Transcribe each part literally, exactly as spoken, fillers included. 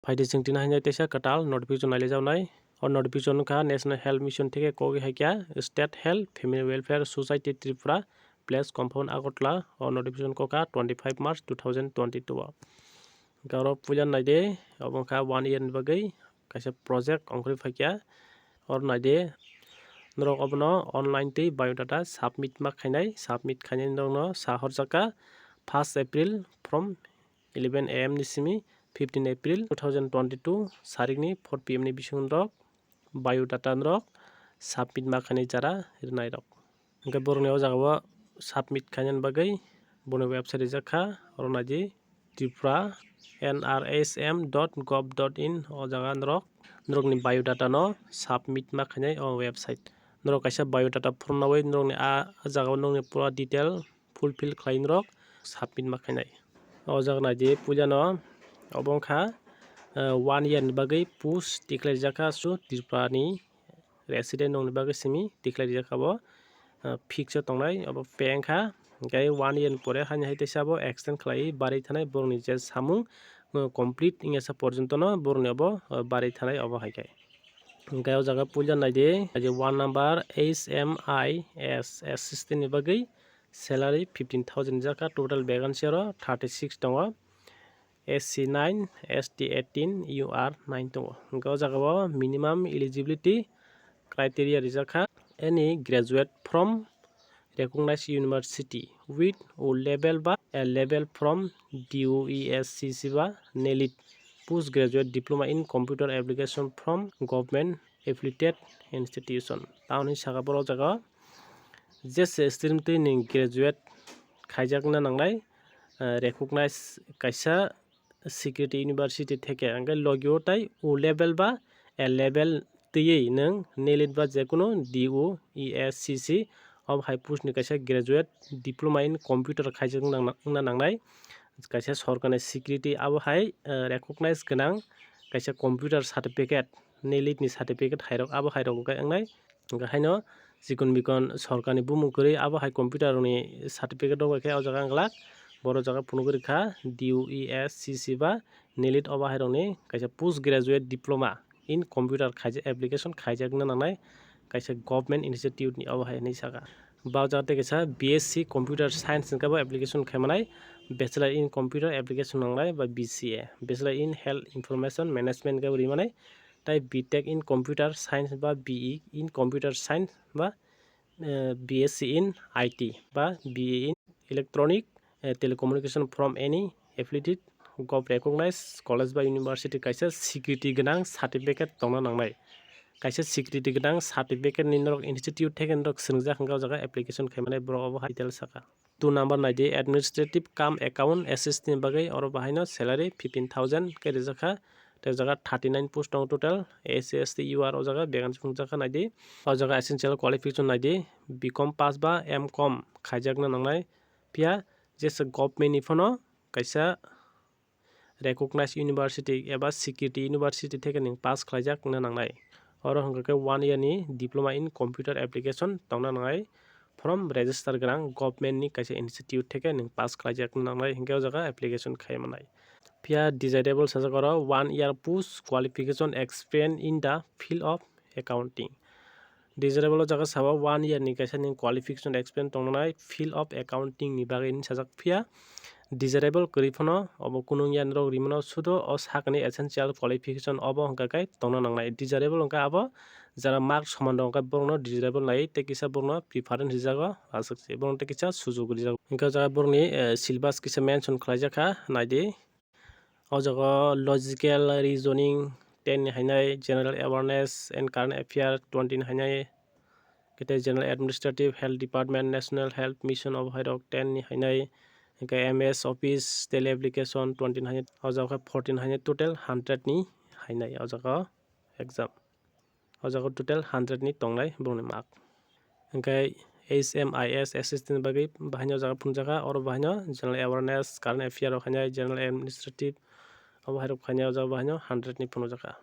Phaidi chwng tini haino teisa kwtal notification nailaijak nai. O notification wngkha National Health Mission theke kok hai kya State Health Family Welfare Society Tripura, Place Compound Agartala. O notification kokha twenty five March two thousand twenty two o. Hwnkhe oro puila naidi, obo wngkha one year ni bagwi kaisa project ongkhorwi phaikya. Oro naidi, norok obono online twi biodata submit ma khainai, submit khainai norokno sa horjakha first April from eleven A M ni simi fifteen April two thousand twenty two sarikni four P M ni bising norok biodata norok submit ma khainai jara rwnairok. Hwnkhe borokni o jagao submit khainani bagwi boni website rijak kha, oro naidi Tripura N R S M dot gov dot in. O jaga norok norokni biodata no submit ma khainai o website. Norok kaisa biodata phurnawi norokni a jagao norokni pura detail fulfill khlai norok submit ma khainai. O jaga naidi puilano obo wngkha, eh, one year ni bagwi post declare rijak kha su Tripura ni resident nongni bagwi simi declare rijak kha bo, ah, fix o tongnai obo pay wngkha. Hwnkhe one year ni pore haino hai teisa bo extend khlai barwi thanai borokni je samung, ah, complete wngya sa porjonto no borokni obo, ah, barwi thanai obo hai khe. Hwnkhe o jaga puila naidi, naidi one number H M I S assistant ni bagwi salary fifteen thousand rijak kha, total vacancy oro thirty six tongo. S C nine, S T eighteen, U R nine tongo. Hwnkhe o jaga o minimum eligibility criteria rijak kha, any graduate from recognized university with O level ba A level from D U E S C C ba NELIT, post graduate diploma in computer application from government affiliated institution. Tamoni saka borok o jaga o jesa stream twi nwng graduate khaijakna nangnai, ah, recognized kaisa security university theke, hwnkhe logi o tai O level ba A level twiwi nwng NELIT ba jekunu D U E S C C obo hai post ni kaisa graduate diploma in computer khaijakna nang-, wngna nangnai. Kaisa sorkarni security abo hai, eh, recognized gwnang kaisa computer certificate, NELIT ni certificate hairok abo hairok hwnkhe wngnai. Hwnkhe haino chikon bikon sorkarni bumung kwrwi abo hai computer rokni certificate rok bai khe o jaga wng glak. Boro jaga phunugwi rwkha D U E S C C ba NELIT obo hairokni kaisa post graduate diploma in computer khaijak, application khaijakna nangnai kaisa government institute ni obo hai hinwi saka. Ba o jaga tei kaisa B S C computer science hwnkhe bo application khaimanai, bachelor in computer application nangnai ba B C A, bachelor in health information management hwnkhe bo rimanai, tai B tech in computer science ba B E in computer science ba, eh, B S C in I T ba B E in electronic, eh, telecommunication from any affiliated gov recognized college ba university kaisa security gwnang certificate tongna nangnai. Kaisa security gwnang certificate ni norok institute theke norok swngjak hwnkhe o jaga application khaimanai borok obo hai detail saka. Two number naidi administrative cum account assist ni bagwi, oro bahaino salary fifteen thousand khe rijak kha. Tei o jaga thirty nine post tongo total, S C, S T, U R o jaga vacancy phunukjak kha naidi. O jaga essential qualification naidi, B com pass ba M com khaijakna nangnai. Phiya jesa government ni phano kaisa recognized university eba security university theke nwng pass khlaijak wngna nangnai. Oro hwnkha khe one year ni diploma in computer application tongna nangnai. Form register gwnang government ni kaisa institute theke nwng pass khlaijak wngna nangnai, hinkhe o jaga application khai manai. Phiya desirable sajak oro one year post qualification experience in the field of accounting. Desirable o jaga sabo one year ni kaisa ni qualification experience tongnai field of accounting ni bagwi hinwi sajak, phiya desirable kwrwi phano obo kunu wngya norok rimano sudo o sakni essential qualification obo hwnkha khe tongna nangnai. Desirable hwnkha abo jara mark soman rok hwnkha borokno desirable nai tei kisa borokno preference rijago aswk se borokno tei kisa sujok rijago. Hwnkhe o jaga borokni, eh, syllabus kisa mention khlaijak kha naidi. O jaga o logical reasoning ten ni hainai, general awareness and current affair twenty ni hainai, kete general administrative, health department, national health mission obo hairok ten ni hainai, hwnkhe M S office, tele application twenty ni hainai, o jaga khe fourteen hainai, total hundred ni hainai o jaga o exam. O jaga total hundred ni tongnai borokni mark. Hwnkhe H M I S assistant bagwi bahaino o jaga phunukjakha, oro bahaino general awareness, current affair rok hainai, general administrative, obo hairok hainai o jaga bahaino hundred ni phunukjakha.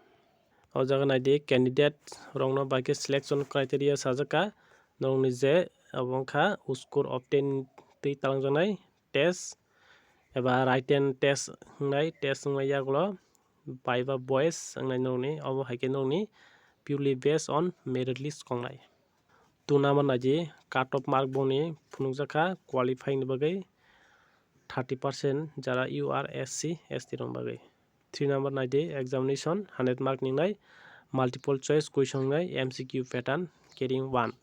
O jaga naidi candidate rokno bai khe selection criteria sajakha, norokni je obo wngkha score obtain twi talangjaknai test eba written test wngnai, test wngnai yagulo bai ba boys wngnai norokni, obo hai khe norokni purely based on merit list kongnai. Two number naidi cut off mark boni phunukjakha qualifying ni bagwi thirty percent jara U R S C S T rok bagwi. Three number naidi examination hundred mark ningnai multiple choice question wngnai M C Q pattern carrying one.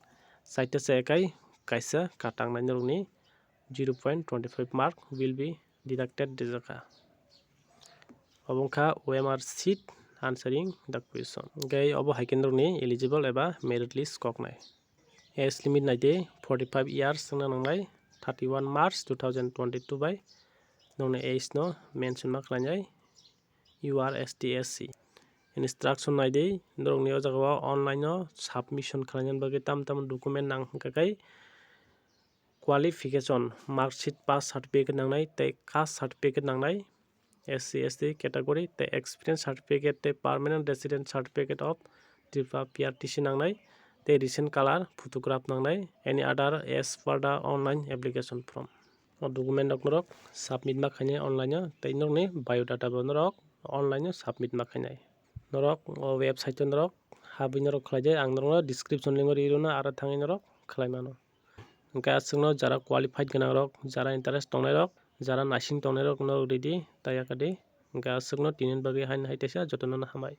Saita se ekai kaisa katangnai norokni zero point twenty five mark will be deducted dijakha. Obo wngkha O M R sheet answering the question. Hingke obo hai khe norokni eligible eba merit list koknai. Age limit naidi forty five years wngna nangnai thirty one March two thousand twenty two bai norokni age no mention ma khlainai U R S T S C. Instruction naidi norokni o jaga o online o submission khlaina bagwi tam tam document nang hingka khe qualification, mark sheet, pass certificate nangnai tei caste certificate nangnai, S C S T category tei experience certificate tei permanent resident certificate of Tripura P R T C nangnai tei recent color photograph nangnai, any other as per the online application form. O document rok norok submit ma khainai online o tei norokni biodata bo norok online o submit ma khainai. Norok o website o norok habwi norok khlai di, ang norokno description link o ri rwno aro thangwi norok khlai mano. Hingke aswkno jara qualified gwnang rok, jara interest tongnai rok, jara naising tongnai rok norok ready ta yakadi. Hingke aswkno tini bagwi haino hai teisa jotono no hambai.